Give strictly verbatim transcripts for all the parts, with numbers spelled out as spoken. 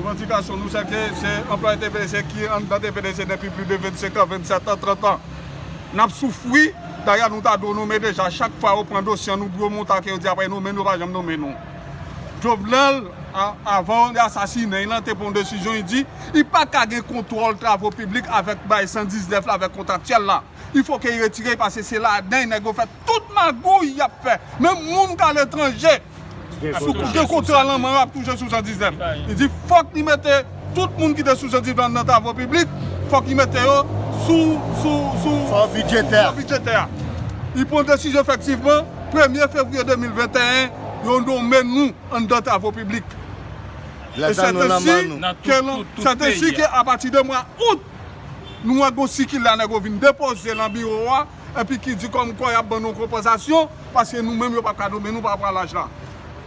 Revandikasyon nou se ke se anplwaye T P D C ki anndan T P D C depi plis de vennsenk an, vennsèt an, trant an. N ap soufri. Dayè, nou ta dwe nonmen deja. Chak fwa yo pran dosye an, nou pou yo monte ak yo di apre nonmen, nou pa janm nonmen nou. Jovenel, a- avan yo asasinen l lan, te pran yon desizyon, li di li pa ka gen kontwòl travo piblik avèk bay san diznèf la, avèk kontraktyèl la. Il faut que li retire l, paske se ladan nèg yo fè tout magouy y ap fè. Menm moun k aletranje, sou gen kontra lan men yo, ap touche sou san diznèf. Li di fòk li mete tout moun ki te sou san diznèf nan travo piblik, fòk li mete yo sou, sou, sou fò bidjetè. Fò bidjetè. Li pran desizyon efektivman, premye fevriye de mil venteyen, yo nonmen nou anndan travo piblik. E sètensi ke, sètensi ke apati de mwa out, nou wè gon sikila nèg yo vin depoze nan biwo a, epi ki di kòmkwa y ap ban nou konpansasyon, paske nou menm yo p ap ka nonmen nou pa rapò a laj la.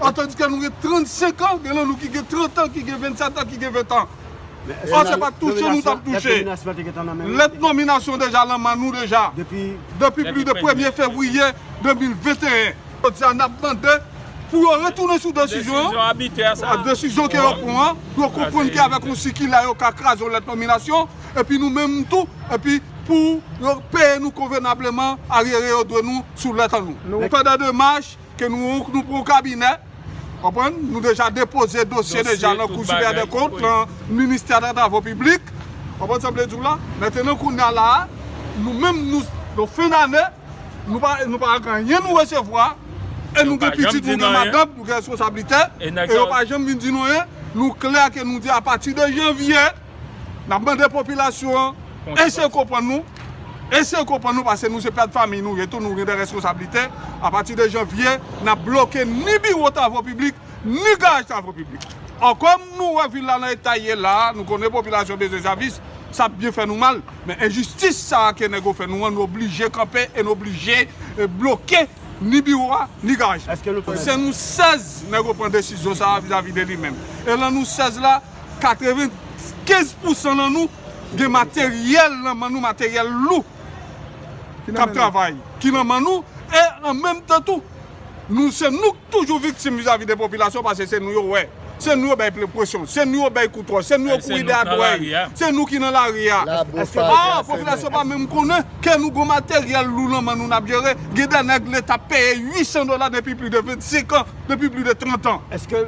Atandike nou gen trannsenk an, gen nan nou ki gen trant an, ki gen vennsèt an, ki gen ven an. Sa se pa touche nou t ap touche. Lèt nominasyon deja lan men nou deja. Depi plis de premye fevriye de mil venteyen. Jodi a n ap mande pou yo retounen sou desizyon an, desizyon ke yo pran an, pou yo konprann ke avèk yon sikila yo ka kraze yon lèt nominasyon, epi nou menm tou, epi pou yo peye nou konvenableman aryere yo dwe nou sou lèt an nou. Pandan demach ke nou, nou pran yon kabinè, konprann, nou deja depoze dosye deja nan Kou Siperyè dè Kont, nan Ministè dè Travo Piblik, konprann sa m vle di w la? Mentnan kounye a la a, nou menm nou, nan fen dane, nou pa, nou pa gen anyen nou resevwa, e nou gen pitit, nou gen madanm, nou gen responsablite, e yo pa janm vin di nou anyen. Nou klè ke nou di apati de janvye, n ap mande popilasyon an eseye konprann nou, eseye konprann nou, paske nou se pè de fanmi nou ye tou, nou gen de responsablite. Apati de janvye, n ap bloke ni biwo travo piblik, ni garaj travo piblik. An kòm nou wè vil la nan eta l ye la, nou konnen popilasyon bezwen sèvis, sa ap byen fè nou mal. Men enjistis sa a ke nèg yo fè nou an, nou oblije kanpe e nou oblije, e, bloke ni biwo a, ni garaj la. Se nou sèz nèg yo pran desizyon sa a vizavi de li menm. E lan nou sèz la, katrevenkenz pousan nan nou gen materyèl nan men nou, materyèl lou k ap travay, ki nan men nou, e an menm tan tou, nou, se nou k toujou viktim vizavi de popilasyon, paske se nou yo wè. Se nou yo bay presyon, se nou yo bay kout wòch, se nou yo kouri dèyè dwèy, se nou ki nan lari a. Ah, popilasyon pa menm konnen ke nou gon materyèl lou nan men nou n ap jere. Gen de nèg Leta peye uit san dola depi plis de vennsenk an, depi plis de trant an. Èske